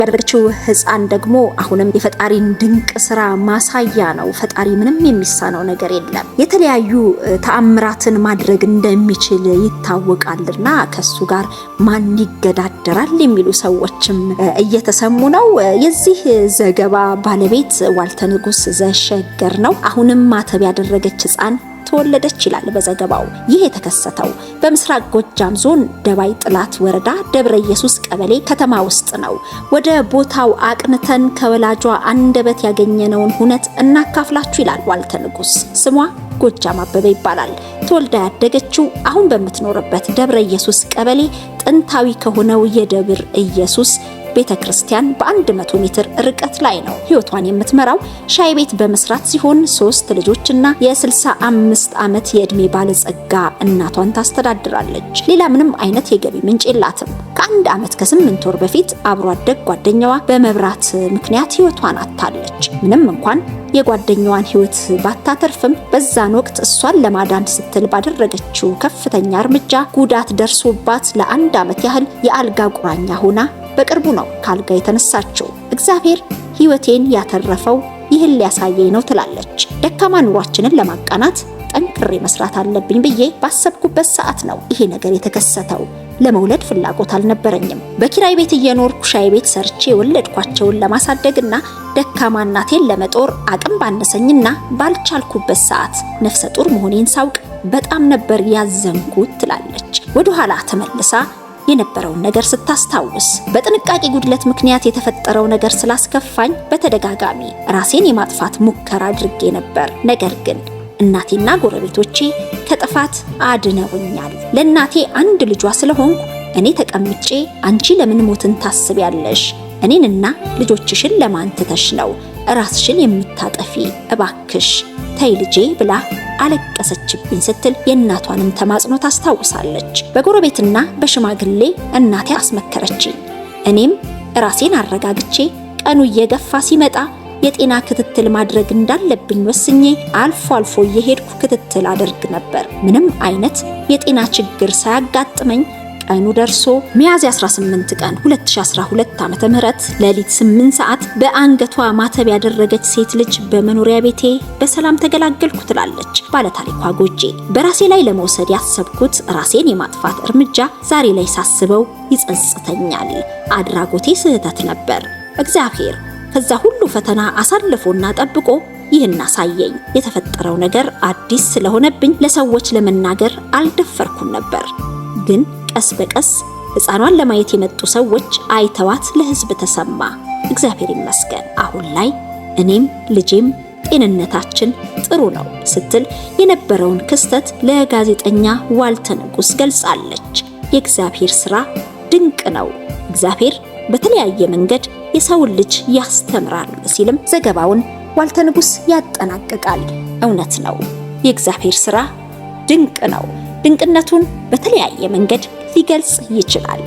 ያደረገችው ህፃን ደግሞ አሁንም የፈጣሪን ድንቅ ስራ ማሳያ ነው። ፈጣሪ ምንም የሚሳነው ነገር የለም። የተለያዩ ተአምራትን ማድረግ እንደሚችል ይታወቃልና ከሱ ጋር ማን ይገዳደራል የሚሉ ሰዎችም እየተሰሙ ነው። የዚህ ዘገባ ባለቤት ዋልተ ንጉስ ዘሸገር ነው። አሁንም ማተብ ያደረገች ህፃን ተወለደች ይላል በዘገባው። ይህ የተከሰተው በምስራቅ ጎጃም ዞን ደባይ ጥላት ወረዳ ደብረ ኢየሱስ ቀበሌ ከተማ ውስጥ ነው። ወደ ቦታው አቅንተን ከወላጇ አንደበት ያገኘነውን ሁነት እናካፍላችሁ ይላል ዋልተ ንጉስ። ስሟ ጎጃም አበበ ይባላል። ተወልዳ ያደገችው አሁን በምትኖርበት ደብረ ኢየሱስ ቀበሌ ጥንታዊ ከሆነው የደብር ኢየሱስ ቤተ ክርስቲያን በ100 ሜትር ርቀት ላይ ነው። ህይወቷን የምትመራው ሻይ ቤት በመስራት ሲሆን ሶስት ልጆችና የ65 ዓመት የዕድሜ ባለጸጋ እናቷን ታስተዳድራለች። ሌላ ምንም አይነት የገቢ ምንጭ የላትም። ከአንድ ዓመት ከ8 ወር በፊት አብሮ አደግ ጓደኛዋ በመብራት ምክንያት ህይወቷን አጥታለች። ምንም እንኳን የጓደኛዋን ህይወት ባታተርፍም በዛን ወቅት እሷን ለማዳን ስትል ባደረገችው ከፍተኛ እርምጃ ጉዳት ደርሶባት ለአንድ ዓመት ያህል የአልጋ ቁራኛ ሆና በቅርቡ ነው ካልጋ የተነሳችው። እግዚአብሔር ህይወቴን ያተረፈው ይህን ሊያሳየኝ ነው ትላለች። ደካማ ኑሯችንን ለማቃናት ጠንክሬ መስራት አለብኝ ብዬ ባሰብኩበት ሰዓት ነው ይሄ ነገር የተከሰተው። ለመውለድ ፍላጎት አልነበረኝም። በኪራይ ቤት እየኖርኩ ሻይ ቤት ሰርቼ የወለድኳቸውን ለማሳደግና ደካማ እናቴን ለመጦር አቅም ባነሰኝና ባልቻልኩበት ሰዓት ነፍሰ ጡር መሆኔን ሳውቅ በጣም ነበር ያዘንኩት ትላለች። ወደኋላ ተመልሳ የነበረውን ነገር ስታስታውስ በጥንቃቄ ጉድለት ምክንያት የተፈጠረው ነገር ስላስከፋኝ በተደጋጋሚ ራሴን የማጥፋት ሙከራ አድርጌ ነበር። ነገር ግን እናቴና ጎረቤቶቼ ከጥፋት አድነውኛል። ለእናቴ አንድ ልጇ ስለሆንኩ እኔ ተቀምጬ አንቺ ለምን ሞትን ታስቢያለሽ? እኔንና ልጆችሽን ለማን ትተሽ ነው ራስሽን የምታጠፊ? እባክሽ ተይ ልጄ ብላ አለቀሰችብኝ ስትል የእናቷንም ተማጽኖ ታስታውሳለች። በጎረቤትና በሽማግሌ እናቴ አስመከረችኝ። እኔም ራሴን አረጋግቼ ቀኑ እየገፋ ሲመጣ የጤና ክትትል ማድረግ እንዳለብኝ ወስኜ አልፎ አልፎ እየሄድኩ ክትትል አደርግ ነበር። ምንም አይነት የጤና ችግር ሳያጋጥመኝ ቀኑ ደርሶ ሚያዝያ 18 ቀን 2012 ዓመተ ምህረት ሌሊት 8 ሰዓት በአንገቷ ማተብ ያደረገች ሴት ልጅ በመኖሪያ ቤቴ በሰላም ተገላገልኩ ትላለች ባለታሪኳ ጎጄ። በራሴ ላይ ለመውሰድ ያሰብኩት ራሴን የማጥፋት እርምጃ ዛሬ ላይ ሳስበው ይጸጽተኛል። አድራጎቴ ስህተት ነበር። እግዚአብሔር ከዛ ሁሉ ፈተና አሳልፎና ጠብቆ ይህን አሳየኝ። የተፈጠረው ነገር አዲስ ስለሆነብኝ ለሰዎች ለመናገር አልደፈርኩም ነበር። ግን ቀስ በቀስ ሕፃኗን ለማየት የመጡ ሰዎች አይተዋት ለሕዝብ ተሰማ። እግዚአብሔር ይመስገን አሁን ላይ እኔም ልጄም ጤንነታችን ጥሩ ነው ስትል የነበረውን ክስተት ለጋዜጠኛ ዋልተ ንጉስ ገልጻለች። የእግዚአብሔር ስራ ድንቅ ነው። እግዚአብሔር በተለያየ መንገድ የሰውን ልጅ ያስተምራል ሲልም ዘገባውን ዋልተ ንጉስ ያጠናቅቃል። እውነት ነው፣ የእግዚአብሔር ስራ ድንቅ ነው። ድንቅነቱን በተለያየ መንገድ ሊገልጽ ይችላል።